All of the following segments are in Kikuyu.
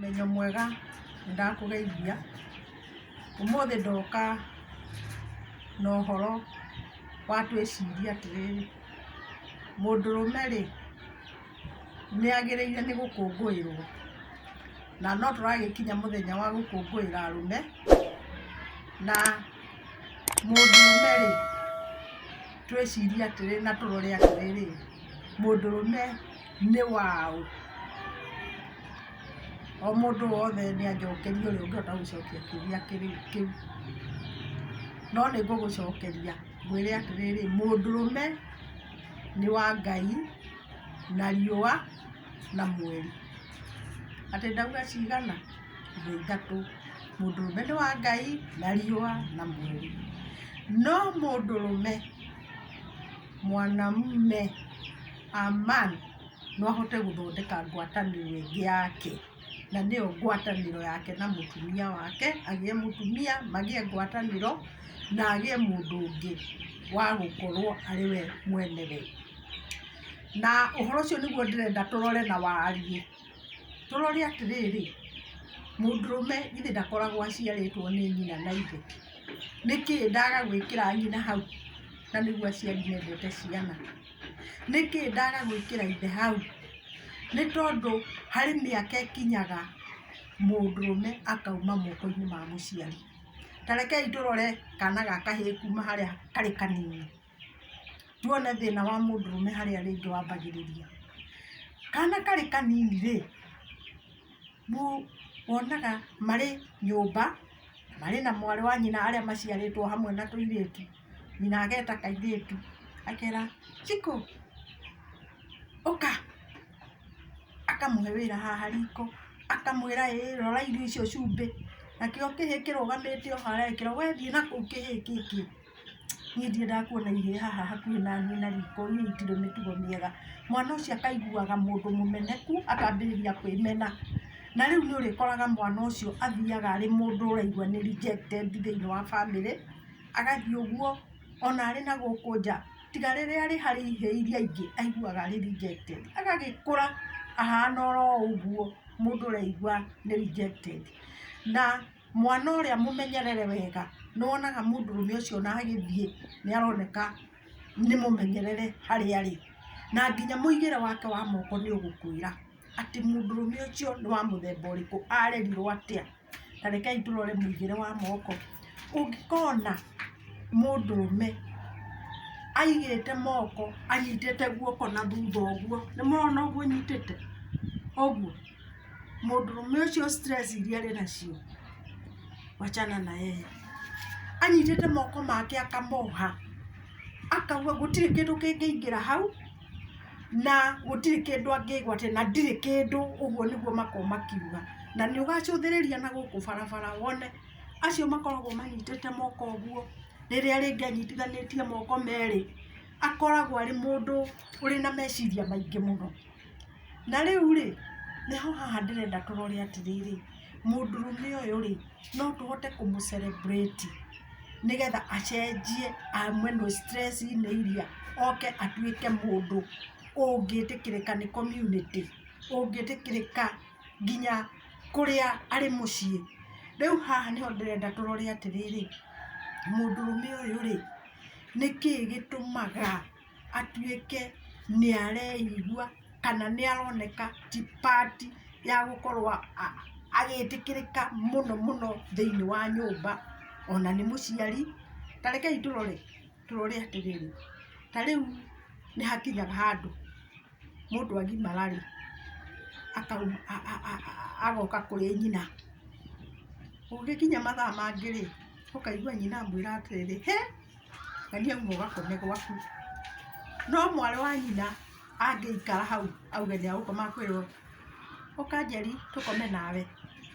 Mũthenya mwega, nĩ ndakũgeithia. Ũmũthĩ ndoka na ũhoro wa twĩcirie atĩrĩrĩ, mũndũrũme rĩ, nĩ agĩrĩire nĩ gũkũngũĩrwo? Na no tũragĩkinya mũthenya wa gũkũngũĩra arũme, na mũndũrũme rĩ, twĩcirie atĩrĩrĩ na tũrore atĩrĩrĩ, mũndũrũme nĩ waũ? O mũndũ wothe nĩ anjokerie ũrĩa ũngĩhota gũcokia kĩũria kĩu. No nĩ ngũgũcokeria ngwĩre atĩrĩrĩ, mũndũrũme nĩ wa Ngai na riũa na mweri. Atĩ ndauga cigana? Indo ithatũ. Mũndũrũme nĩ wa Ngai na riũa na mweri. No mũndũrũme mwanamume a man no ahote gũthondeka ngwatanĩro ĩngĩ yake, na nĩyo ngwatanĩro yake na mũtumia wake, agĩe mũtumia, magĩe ngwatanĩro, na agĩe mũndũ ũngĩ wa gũkorwo arĩ we mwenewe. Na ũhoro ũcio nĩguo ndĩrenda tũrore na wariĩ, tũrore atĩrĩrĩ, mũndũrũme githĩ ndakoragwo aciarĩtwo nĩ nyina na ithe? Nĩkĩ ndaga gwĩkĩra nyina hau na nĩguo aciari mendete ciana? Nĩkĩ ndaga gwĩkĩra ithe hau? Nĩ tondũ harĩ mĩaka ĩkinyaga mũndũrũme akauma moko-inĩ ma mũciari. Ta rekei tũrore kana ga kahĩĩ kuma harĩa karĩ kanini, tuone thĩna wa mũndũrũme harĩa rĩngĩ wambagĩrĩria. Kana karĩ kanini rĩ, wonaga marĩ nyũmba, marĩ na mwarĩ wa nyina arĩa maciarĩtwo hamwe na tũirĩtu, nyina ageta kairĩtu akera Chiko ũka, akamũhe wĩra haha riko, akamwĩra ĩĩ rora irio icio cumbĩ, nakĩo kĩhĩĩ kĩrũgamĩte o harĩa gĩkerwo we thiĩ nakũu kĩhĩĩ gĩkĩ. Niĩ ndiendaga kuona ihĩĩ haha hakuhĩ naniĩ na riko, niĩ itirĩ mĩtugo mĩega. Mwana ũcio akaiguaga mũndũ mũmeneku, akambĩrĩria kwĩmena. Na rĩu nĩ ũrĩkoraga mwana ũcio athiaga arĩ mũndũ ũraigua nĩ rejected thĩinĩ wa bamĩrĩ, agathiĩ ũguo ona arĩ na gũkũ nja, tiga rĩrĩa arĩ harĩ ihĩĩ iria ingĩ, aiguaga arĩ rejected. Agagĩkũra ahana oro ũguo mũndũ ũraigua nĩ rejected. Na mwana ũrĩa mũmenyerere wega, nĩ wonaga mũndũrũme ũcio ona agĩthiĩ nĩ aroneka nĩ mũmenyerere harĩa arĩ. Na nginya mũigĩre wake wa moko nĩ ũgũkwĩra atĩ mũndũrũme ũcio nĩ wa mũthemba ũrĩkũ, arerirwo atĩa. Ta rekei tũrore mũigĩre wa moko. Ũngĩkona mũndũrũme aigĩte moko anyitĩte guoko na thutha ũguo, nĩ mũrona ũguo anyitĩte? Ũguo. Mũndũrũme ũcio stress iria arĩ nacio, wachana na yeye. Anyitĩte moko make akamoha, akauga gũtirĩ kĩndũ kĩngĩingĩra hau, na gũtirĩ kĩndũ angĩgwatia na ndirĩ kĩndũ, ũguo nĩguo makoragwo makiuga. Na nĩ ũgacũthĩrĩria na gũkũ barabara wone acio makoragwo manyitĩte moko ũguo, rĩrĩa rĩngĩ anyitithanĩtie moko merĩ, akoragwo arĩ mũndũ ũrĩ na meciria maingĩ mũno. Na rĩu rĩ, nĩho haha ndĩrenda tũrore atĩrĩrĩ, mũndũrũme ũyũ rĩ, no tũhote kũmũ celebrate nĩgetha acenjie aume stress inĩ iria, oke atuĩke mũndũ ũngĩtĩkĩrĩka nĩ community, ũngĩtĩkĩrĩka nginya kũrĩa arĩ mũciĩ. Rĩu haha nĩho ndĩrenda tũrore atĩrĩrĩ, mũndũrũme ũyũ rĩ, nĩkĩ gĩtũmaga atuĩke nĩ areigua kana nĩ aroneka ti part ya gũkorwo agĩtĩkĩrĩka mũno mũno thĩinĩ wa nyũmba, ona nĩ mũciari. Ta rekei tũrore, tũrore atĩrĩrĩ, ta rĩu nĩ hakinyaga handũ mũndũ agimara rĩ, agoka kũrĩ nyina. Gũgĩkinya mathaa mangĩ rĩ, ũkaigua nyina amwĩra atĩrĩrĩ, hĩ! Na niĩ auma ũgakome gwaku. No mwarĩ wa nyina angĩikara hau auge nĩ egũkoma akwĩrwo, ũka Njeri tũkome nawe,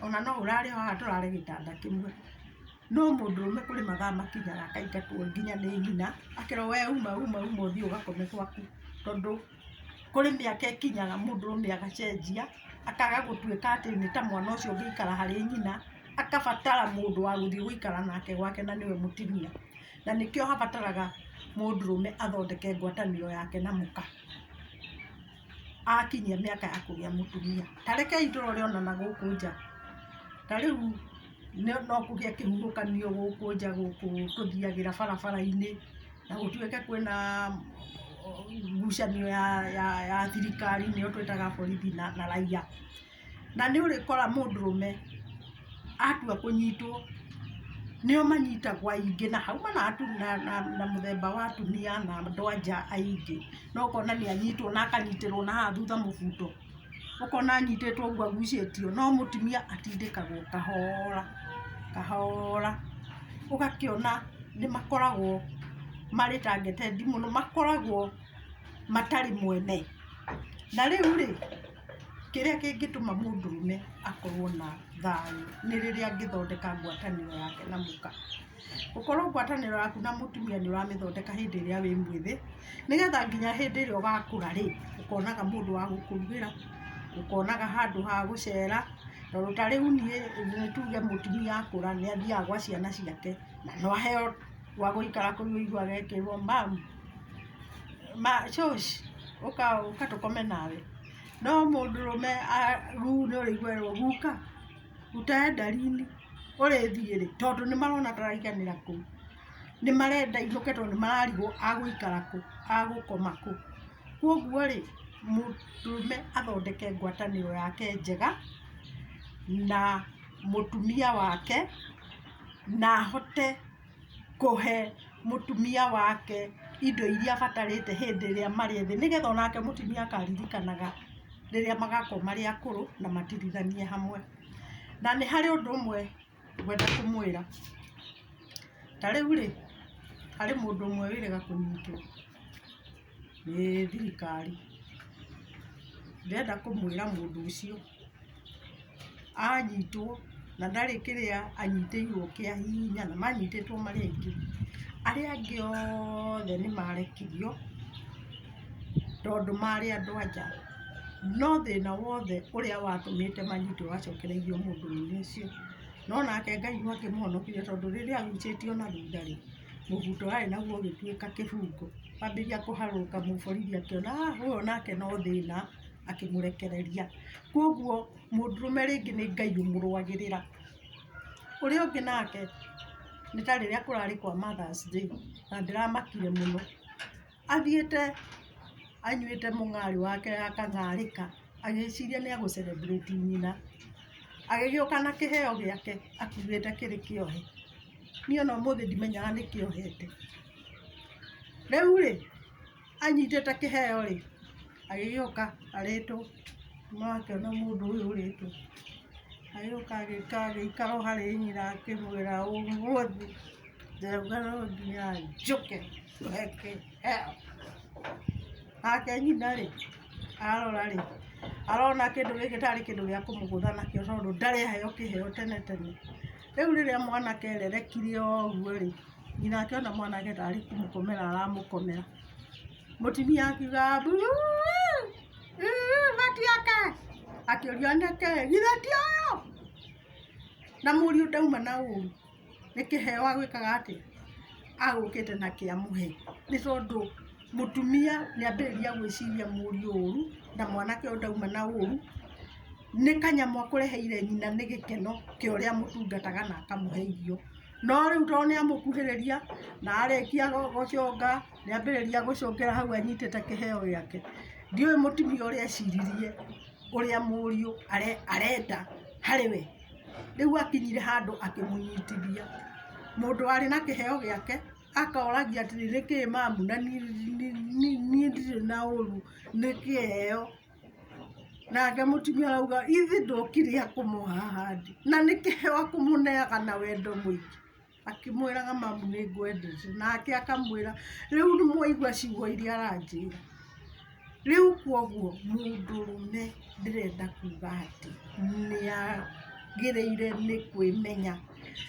ona no ũrare o haha tũrare gĩtanda kĩmwe. No mũndũrũme kũrĩ mathaa makinyaga akaingatwo nginya nĩ nyina, akerwo we uma uma uma ũthiĩ ũgakome gwaku tondũ kũrĩ mĩaka ĩkinyaga mũndũrũme agacenjia, akaga gũtuĩka atĩ nĩ ta mwana ũcio ũngĩikara harĩ nyina, akabatara mũndũ wa gũthiĩ gũikara nake gwake na nĩwe mũtumia. Na nĩkĩo habataraga mũndũrũme athondeke ngwatanĩro yake na mũka. Akinyia mĩaka ya kũgĩa mũtumia. Ta rekei tũrore ona na gũkũ nja, ta rĩu no kũgĩe kĩhuhũkanio gũkũ nja gũkũ tũthiagĩra barabara-inĩ, na gũtuĩke kwĩna ngucanio ya thirikari nĩyo twĩtaga borithi na raia. Na nĩ ũrĩkora mũndũrũme atua kũnyitwo, nĩo manyitagwo aingĩ na hauma na mũthemba wa atumia na andũ a nja aingĩ. No ũkona nĩ anyitwo na akanyitĩrwo na haha thutha mũbuto, ũkona anyitĩtwo ũguo agucĩtio, no mũtumia atindĩkagwo kahora kahora. Ũgakĩona nĩ makoragwo marĩ targeted mũno, makoragwo matarĩ mwene. Na rĩu rĩ, kĩrĩa kĩngĩtũma mũndũrũme akorwo na thayũ nĩ rĩrĩa angĩthondeka ngwatanĩro yake na mũka. Gũkorwo ngwatanĩro yaku na mũtumia nĩ ũramĩthondeka hĩndĩ ĩrĩa wĩ mwĩthĩ, nĩgetha nginya hĩndĩ ĩrĩa ũgakũra rĩ, ũkonaga mũndũ wa gũkũrugĩra, ũkonaga handũ ha gũcera. Tondũ ta rĩu niĩ nĩ tuge mũtumia akũra nĩ athiaga gwa ciana ciake, na no aheo gwa gũikara kũu ũiguaga akĩrwo mum, shosh, ũka ũka tũkome nawe. No mũndũrũme nĩ ũrĩigua erwo guka utaenda lini, ũrĩthiĩ rĩ? Tondũ nĩ marona ndaraiganĩra kũu, nĩ marenda ainũke tondũ nĩ mararigwo agũikara kũ, agũkoma kũ. Koguo rĩ, mũndũrũme athondeke ngwatanĩro yake njega na mũtumia wake, na ahote kũhe mũtumia wake indo iria abatarĩte hĩndĩ ĩrĩa marĩ ethĩ, nĩgetha onake mũtumia akaririkanaga rĩrĩa magakorwo marĩ akũrũ na matirithanie hamwe. Na nĩ harĩ ũndũ ũmwe ngwenda kũmwĩra, ta rĩu rĩ, harĩ mũndũ ũmwe wĩrĩga kũnyitwo nĩ thirikari. Ndĩrenda kũmwĩra mũndũ ũcio anyitwo na ndarĩ kĩrĩa anyitĩirwo kĩa hinya, na manyitĩtwo marĩ aingĩ, arĩa angĩ othe nĩ marekirio tondũ marĩ andũ a nja. No thĩna wothe ũrĩa watũmĩte manyitwo wacokereirio mũndũ-inĩ ũcio. No nake Ngai no akĩmũhonokirie tondũ rĩrĩa agucĩtio na thutha rĩ, mũbuto arĩ naguo ũgĩtuĩka kĩbungo, ambĩrĩria kũharũrũka mũborithi akĩona ũyũ onake no thĩna, akĩmũrekereria. Koguo mũndũrũme rĩngĩ nĩ Ngai ũmũrũagĩrĩra. Ũrĩa ũngĩ nake nĩ ta rĩrĩa kũrarĩ kwa Mother's Day na ndĩramakire mũno, athiĩte anyuĩte mũng'arĩ wake akang'arĩka, agĩciria nĩ egũ celebrate nyina, agĩgĩũka na kĩheo gĩake akuĩte kĩrĩ kĩohe. Niĩ ona ũmũthĩ ndimenyaga nĩkĩ ohete. Rĩu rĩ, anyitĩte kĩheo rĩ, agĩgĩũka arĩtwo, nĩwakĩona mũndũ ũyũ ũrĩtwo, agĩũka agĩũka agĩikara o harĩ nyina akĩmwĩra ũmũthĩ ndĩrauga no nginya njũke ngũhe kĩheo. Nake nyina rĩ, arora rĩ, arona kĩndũ gĩkĩ tarĩ kĩndũ gĩa kũmũgũtha nakĩo tondũ ndarĩ aheo kĩheo tene tene. Rĩu rĩrĩa mwanake ererekire ũguo rĩ, nyina akĩona mwanake tarĩ kũmũkomera aramũkomera. Mũtumia akiuga matiake, akĩũria nĩkĩ, githĩ ti ũyũ? Na mũriũ ndauma na ũru, nĩ kĩheo agwĩkaga atĩa? Agũkĩte na kĩamũhe. Nĩ tondũ mũtumia nĩ ambĩrĩria gwĩciria mũriũ ũru, na mwanake ũyũ ndauma na ũru, nĩ kanyamũ akũreheire nyina nĩ gĩkeno kĩa ũrĩa amũtungataga na akamũhe irio. No rĩu tondũ nĩ amũkuhĩrĩria na arĩkia gũcũnga, nĩ ambĩrĩria gũcũngĩra hau anyitĩte kĩheo gĩake. Ndiũĩ mũtumia ũrĩa eciririe ũrĩa mũriũ arenda harĩ we. Rĩu akinyire handũ akĩmũnyitithia. Mũndũ arĩ na kĩheo gĩake akoragia atĩrĩ, nĩkĩ mamu na niĩ ndirĩ na ũru, nĩ kĩheo. Nake mũtumia arauga ithe ndokire akũmũhahandi na nĩ kĩheo akũmũneaga na wendo mũingĩ. Akĩmwĩraga mamu nĩ ngwendete, nake akamwĩra rĩu nĩ mwaigua ciugo iria aranjĩra. Rĩu koguo mũndũrũme ndĩrenda kuga atĩ nĩ agĩrĩire nĩ kwĩmenya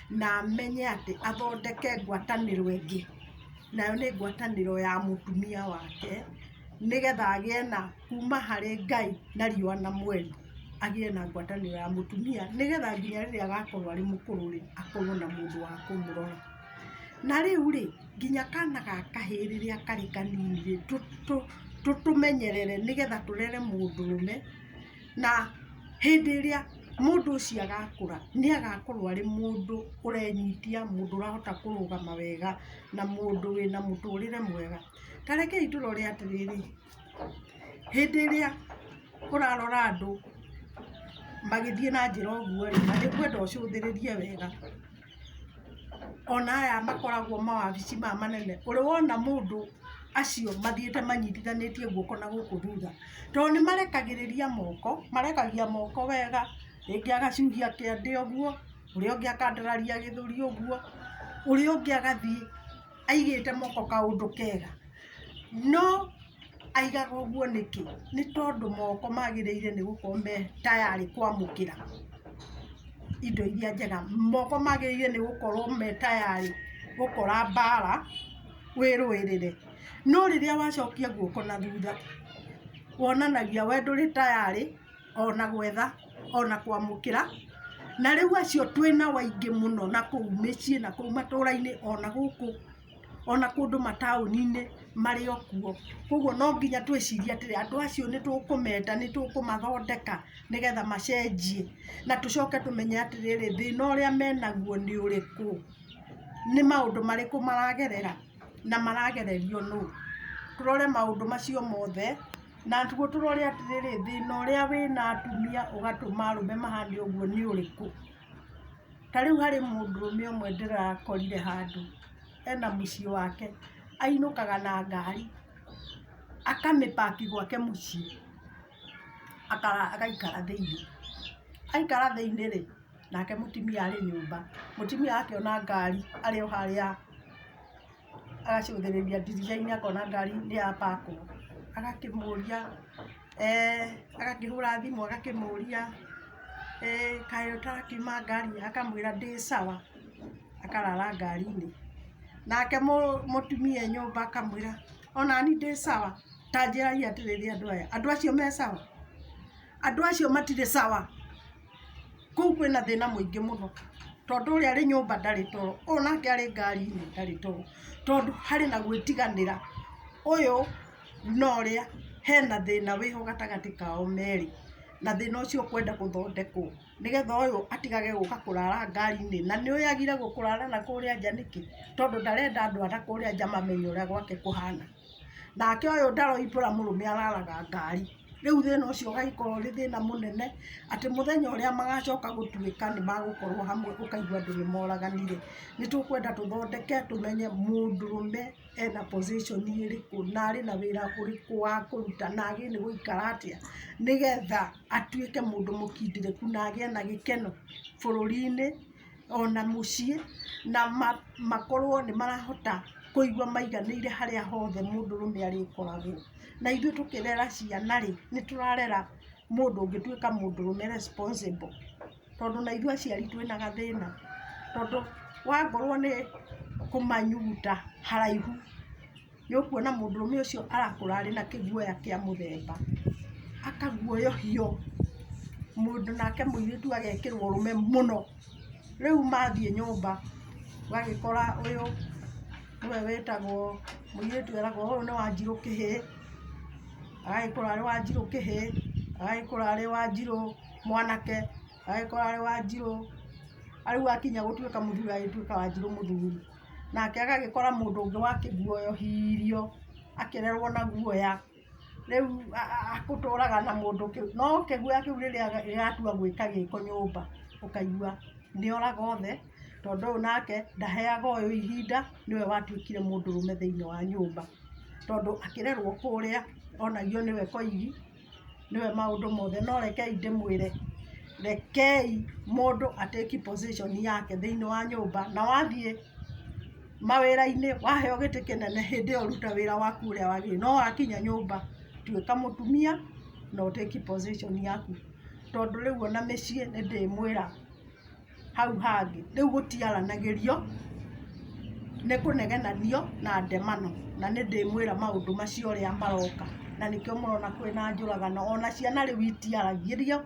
na amenye atĩ athondeke ngwatanĩro ĩngĩ, nayo nĩ ngwatanĩro ya mũtumia wake, nĩgetha agĩe na kuma harĩ Ngai na riũa na mweri, agĩe na ngwatanĩro ya mũtumia, nĩgetha nginya rĩrĩa agakorwo arĩ mũkũrũ rĩ, akorwo na mũndũ wa kũmũrora. Na rĩu rĩ, nginya kana ga kahĩĩ rĩrĩa karĩ kanini rĩ, Tũtũmenyerere nĩgetha tũrere mũndũrũme na hĩndĩ ĩrĩa mũndũ ũcio agakũra, nĩ agakorwo arĩ mũndũ ũrenyitia, mũndũ ũrahota kũrũgama wega, na mũndũ wĩna mũtũrĩre mwega. Ta rekei tũrore atĩrĩrĩ, hĩndĩ ĩrĩa ũrarora andũ magĩthiĩ na njĩra ũguo rĩ, na nĩ ngwenda ũcũthĩrĩrie wega, ona aya makoragwo mawabici maya manene, ũrĩ wona mũndũ acio mathiĩte manyitithanĩtie guoko na gũkũ thutha? Tondũ nĩ marekagĩrĩria moko, marekagia moko wega, rĩngĩ agacuhia kĩande ũguo, ũrĩa ũngĩ akandararia gĩthũri ũguo, ũrĩa ũngĩ agathiĩ aigĩte moko kaũndũ kega. No aigaga ũguo nĩkĩ? Nĩ tondũ moko magĩrĩire nĩ gũkorwo me tayarĩ kwamũkĩra indo iria njega. Moko magĩrĩire nĩ gũkorwo me tayarĩ gũkora mbara wĩrũĩrĩre. No rĩrĩa wacokia guoko na thutha, wonanagia we ndũrĩ tayarĩ ona gwetha ona kwamũkĩra. Na rĩu acio twĩnao aingĩ mũno na kũu mĩciĩ na kũu matũra-inĩ ona gũkũ ona kũndũ mataũni-inĩ marĩ o kuo. Koguo no nginya twĩcirie atĩrĩ, andũ acio nĩ tũkũmenda, nĩ tũkũmathondeka nĩgetha macenjie. Na tũcoke tũmenye atĩrĩrĩ, thĩna ũrĩa menaguo nĩ ũrĩkũ, nĩ maũndũ marĩkũ maragerera na maragererio nũ. Tũrore maũndũ macio mothe na nĩguo tũrore atĩrĩrĩ, thĩna ũrĩa wĩna atumia ũgatũma arũme mahane ũguo nĩ ũrĩkũ. Ta rĩu harĩ mũndũrũme ũmwe ndĩrakorire handũ ena mũciĩ wake, ainũkaga na ngari, akamĩ park gwake mũciĩ, agaikara thĩiniĩ. Aikara thĩiniĩ rĩ, nake mũtumia arĩ nyũmba, mũtumia akĩona ngari arĩ o harĩa agacũthĩrĩria ndirica-inĩ akona ngari nĩ ya park wo, agakĩmũria agakĩhũra thimũ agakĩmũria kaĩ ũtarakiuma ngari, akamwĩra ndĩ sawa, akarara ngari-inĩ. Nake mũtumia e nyũmba akamwĩra onani ndĩ sawa, ta njĩrai atĩrĩrĩ andũ aya, andũ acio me sawa? Andũ acio matirĩ sawa. Kũu kwĩna thĩna mũingĩ mũno, tondũ ũrĩa arĩ nyũmba ndarĩ toro, ũyũ nake arĩ ngari-inĩ ndarĩ toro, tondũ harĩ na gwĩtiganĩra, ũyũ na ũrĩa hena thĩna wĩho gatagatĩ kao merĩ, na thĩna ũcio ũkwenda gũthondekwo, nĩgetha ũyũ atigage gũka kũrara ngari-inĩ, na nĩ ũĩ agiragwo kũrara na kũrĩa nja nĩkĩ? Tondũ ndarenda andũ a nakũrĩa nja mamenye ũrĩa gwake kũhana. Nake ũyũ ndaroimbũra mũrũme araraga ngari. Rĩu thĩna ũcio ũgagĩkorwo ũrĩ thĩna mũnene, atĩ mũthenya ũrĩa magacoka gũtuĩka nĩ magũkorwo hamwe ũkaigua andũ nĩ moraganire. Nĩ tũkwenda tũthondeke tũmenye mũndũrũme ena position ĩrĩkũ na arĩ na wĩra ũrĩkũ wa kũruta na agĩrĩire nĩ gũikara atĩa, nĩgetha atuĩke mũndũ mũkindĩrĩku na agĩe na gĩkeno bũrũri-inĩ ona mũciĩ, na makorwo nĩ marahota kũigua maiganĩire harĩa hothe mũndũrũme arĩkoragwo. Na ithuĩ tũkĩrera ciana rĩ, nĩ tũrarera mũndũ ũngĩtuĩka mũndũrũme responsible, tondũ na ithuĩ aciari twĩna gathĩna, tondũ wakorwo nĩ kũmanyuguta haraihu, nĩ ũkuona mũndũrũme ũcio arakũra arĩ na kĩguoya kĩa mũthemba, akaguoyohio, mũndũ nake mũirĩtu agekĩrwo ũrũme mũno. Rĩu mathiĩ nyũmba ũgagĩkora ũyũ nĩwe wĩtagwo, mũirĩtu eragwo ũyũ nĩ Wanjirũ kĩhĩĩ, agagĩkũra arĩ Wanjirũ kĩhĩĩ, agagĩkũra arĩ Wanjirũ mwanake, agagĩkũra arĩ Wanjirũ, rĩu akinya gũtuĩka mũthuri agagĩtuĩka Wanjirũ mũthuri. Nake agagĩkora mũndũ ũngĩ wakĩguoyohirio, akĩrerwo na guoya, rĩu agũtũraga na mũndũ no kĩguoya kĩu rĩrĩa gĩgatua gwĩka gĩko nyũmba, ũkaigua nĩ oraga othe, tondũ ũyũ nake ndaheaga ũyũ ihinda, nĩwe watuĩkire mũndũrũme thĩinĩ wa nyũmba. Tondũ akĩrerwo kũrĩa onagio nĩwe koigi, nĩwe maũndũ mothe. No rekei ndĩmwĩre, rekei mũndũ a take position yake thĩinĩ wa nyũmba, na wathiĩ mawĩra-inĩ waheo gĩtĩ kĩnene hĩndĩ ĩyo ruta wĩra waku ũrĩa wagĩrĩire. No wakinya nyũmba tuĩka mũtumia na ũ take position yaku. Tondũ rĩu ona mĩciĩ nĩ ndĩmwĩra hau hangĩ, rĩu gũtiaranagĩrio, nĩ kũnegenanio na ndemano. Na nĩ ndĩmwĩra maũndũ macio ũrĩa maroka. Na nĩkĩo mũrona kwĩna njũragano, ona ciana rĩu itiaragĩrio,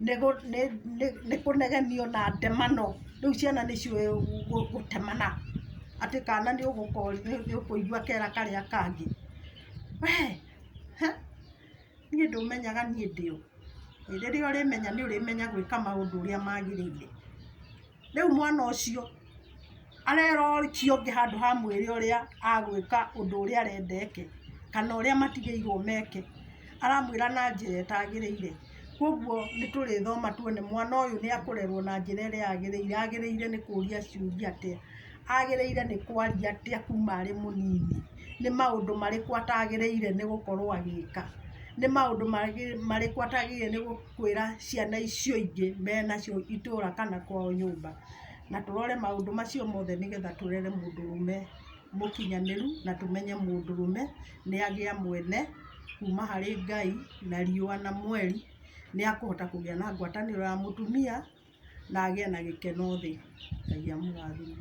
nĩ kũnegenio na ndemano. Rĩu ciana nĩ ciũĩ gũtemana, atĩ kana nĩ ũkũigua kera karĩa kangĩ, we He, niĩ ndũmenyaga niĩ ndĩ ũ? Rĩrĩa ũrĩmenya nĩ ũrĩmenya gwĩka maũndũ ũrĩa magĩrĩire. Rĩu mwana ũcio arera ũcio ũngĩ handũ ha mwĩre ũrĩa agwĩka ũndũ ũrĩa arenda eke, kana ũrĩa matigĩirwo meke, aramwĩra na njĩra ĩtagĩrĩire. Koguo nĩ tũrĩthoma tuone mwana ũyũ nĩ akũrerwo na njĩra ĩrĩa yagĩrĩire, agĩrĩire nĩ kũria ciũria atĩa, agĩrĩire nĩ kwaria atĩa kuma arĩ mũnini, nĩ maũndũ marĩkũ atagĩrĩire nĩ gũkorwo agĩka, nĩ maũndũ marĩkũ atagĩrĩire nĩ kwĩra ciana icio ingĩ menacio itũra kana kwao nyũmba. Na tũrore maũndũ macio mothe nĩgetha tũrere mũndũrũme mũkinyanĩru na tũmenye mũndũrũme nĩ agĩa mwene kuma harĩ Ngai na riũa na mweri, nĩ akũhota kũgĩa na ngwatanĩro ya mũtumia na agĩe na gĩkeno thĩ. Ngai amũrathime.